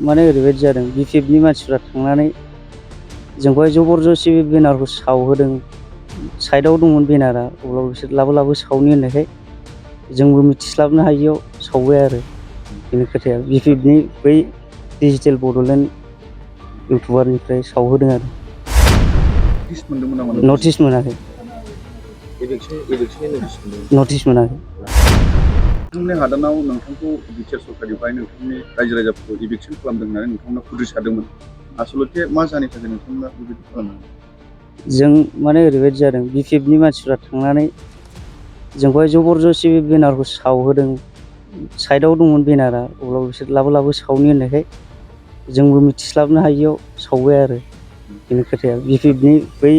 माने ओरैबायदि जादों बिपिएफनि मानसिफ्रा थांनानै जोंखौहाय जबरदस्ति बे बेनारखौ सावहोदों। साइडआव दंमोन बेनारा, अब्लाबो बिसोर लाबो सावनि होननायखाय जोंबो मिथिस्लाबनो हायियाव सावबाय आरो बेनि खोथाया। बिपिएफनि बै डिजिटेल बड'लेण्ड इउटुबारनिफ्राय सावहोदों आरो। नटिस मोनाखै। नटिस मोनाखै। नोंथांनि हादानाव नोंथांखौ बिटिआर सरकारनिफ्राय नोंथांनि रायजो राजाफोरखौ इभिक्सन खालामदों होननानै नोंथांमोना खुद्रिसारदोंमोन। आसलथे मा जाहोननि थाखाय नोंथांमोना बेबायदि खालामदों? जों माने ओरैबायदि जादों बिपिएफनि मानसिफ्रा थांनानै जोंखौहाय जबरदस्ति बे बेनारखौ सावहोदों। साइडआव दंमोन बेनारा, अब्लाबो बिसोर लाबो सावनि होननायखाय जोंबो मिथिस्लाबनो हायियाव सावबाय आरो बेनि खोथाया। बिपिएफनि बै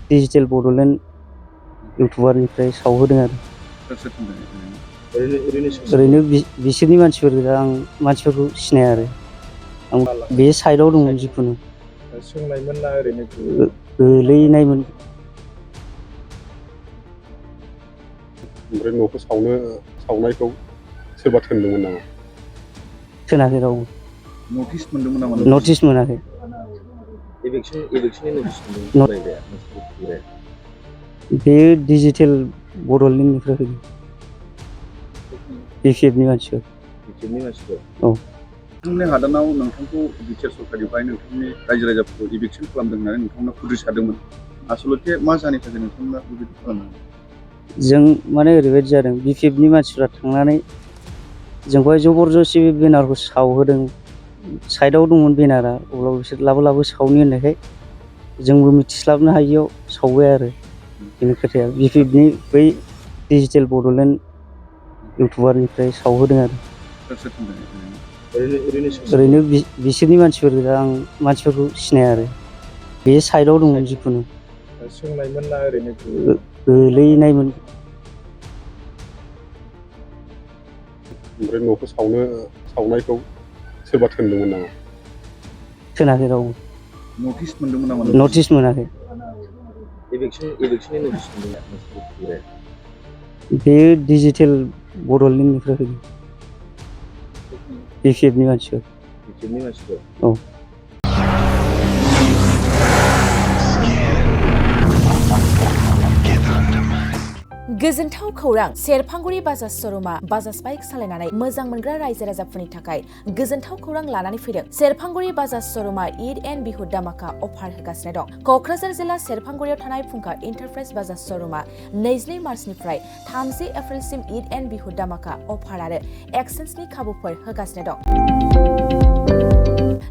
डिजिटेल बड'लेण्ड इउटुबारनिफ्राय सावहोदों आरो। ओरैनो बिसोरनि मानसिफोर गोजा, आं मानसिफोरखौ सिनाया आरो। आं बे साइडआव दंमोन जिखुनु। सोंनायमोन ना ओरैनो गोलैनायमोन। ओमफ्राय न'खौ सावनायखौ सोरबा थोनदोंमोन नामा? थोनाखै रावबो। नटिस मोनदोंमोन नामा? नटिस मोनाखै। बेयो डिजिटेल बड'लेण्डनिफ्राय फैदों। बिपिएफनि मानसिफोर। औ। नोंथांनि हादानाव नोंथांखौ बिटिआर सरकारनिफ्राय नोंथांनि रायजो राजाफोरखौ इभिक्सन खालामदों होननानै नोंथांमोना खुद्रिसारदोंमोन। आसलथे मा जाहोननि थाखाय नोंथांमोना बेबायदि खालामदों? जों माने ओरैबायदि जादों बिपिएफनि मानसिफ्रा थांनानै जोंखौहाय जबरदस्ति बे बेनारखौ सावहोदों। साइडआव दंमोन बेनारा, अब्लाबो बिसोर लाबो सावनि होननायखाय जोंबो मिथिस्लाबनो हायियाव सावबाय आरो बेनि खोथाया। बिपिएफनि बै डिजिटेल बड'लेण्ड इउटुबारनिफ्राय सावहोदों आरो। ओरैनो बिसोरनि मानसिफोर गोजा, आं मानसिफोरखौ सिनाया आरो। बे साइडआव दंमोन जिखुनु। सोंनायमोन ना ओरैनो गोलैनायमोन। ओमफ्राय न'खौ सावनायखौ सोरबा थोनदोंमोन नामा? थोनाखै रावबो। नटिस मोनदोंमोन नामा? नटिस मोनाखै। बेयो डिजिटेल बड'लेण्डनिफ्राय फैदों। बिपिएफनि मानसिफोर। औ। गोजोनथाव खौरां! सेरफांगुरि बाजाज श'रुमा बाजाज बाइक सालायनानै मोजां मोनग्रा रायजो राजाफोरनि थाखाय गोजोनथाव खौरां लानानै फैदों। सेरफांगुरि बाजाज श'रुमा ईद एन्ड बिहु दामाका अफार होगासिनो दं। क'क्राझार जिल्ला सेरफांगुरियाव थानाय फुंखा इन्टारप्राइज बाजाज श'रुमा 22 मार्चनिफ्राय 30 एप्रिलसिम ईद एन्ड बिहु दामाका अफार आरो एक्सेन्सनि खाबुफोर होगासिनो दं।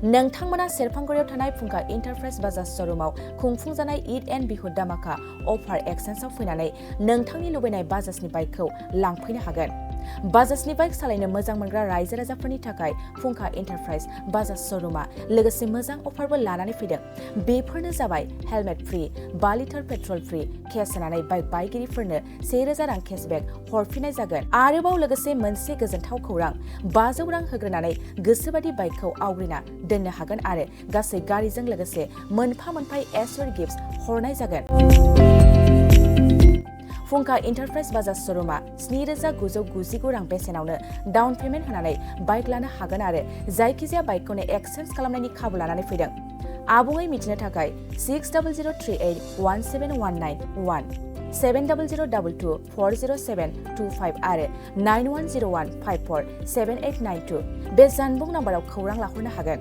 नोंथांमोना सेरफांगुरियाव थानाय फुंखा इन्टारप्राइज बाजाज श'रुमाव खुंफुंजानाय ईद एन्ड बिहु दामाका अफार एक्सेन्सआव फैनानै नोंथांनि लुबैनाय बाजाजनि बाइकखौ लांफैनो हागोन। बाजाजनि बाइक सालायनो मोजां मोनग्रा रायजो राजाफोरनि थाखाय फुंखा इन्टारप्राइज बाजाज श'रुमा लोगोसे मोजां अफारबो लानानै फैदों। बेफोरनो जाबाय helmet free, 5 litre petrol free, case होनानै बाइक बायगिरिफोरनो 1000 रां केसबेक हरफिननाय जागोन। आरोबाव लोगोसे मोनसे गोजोनथाव खौरां, 500 रां होग्रोनानै गोसोबादि बाइकखौ आवग्रिना दोननो हागोन आरो गासै गारिजों लोगोसे मोनफा एसर गिफ्ट हरनाय जागोन। फुंखा इन्टारप्राइज बाजाज श'रुमा 7999 रां बेसेनावनो डाउन पेमेन्ट होनानै बाइक लानो हागोन आरो जायखिजाया बाइकखौनो एक्सेन्स खालामनायनि खाबु लानानै फैदों। आबुङै मिथिनो थाखाय 6003817191 7002240725 आरो 9101547892 बे जानबुं नाम्बाराव खौरां लाहरनो हागोन।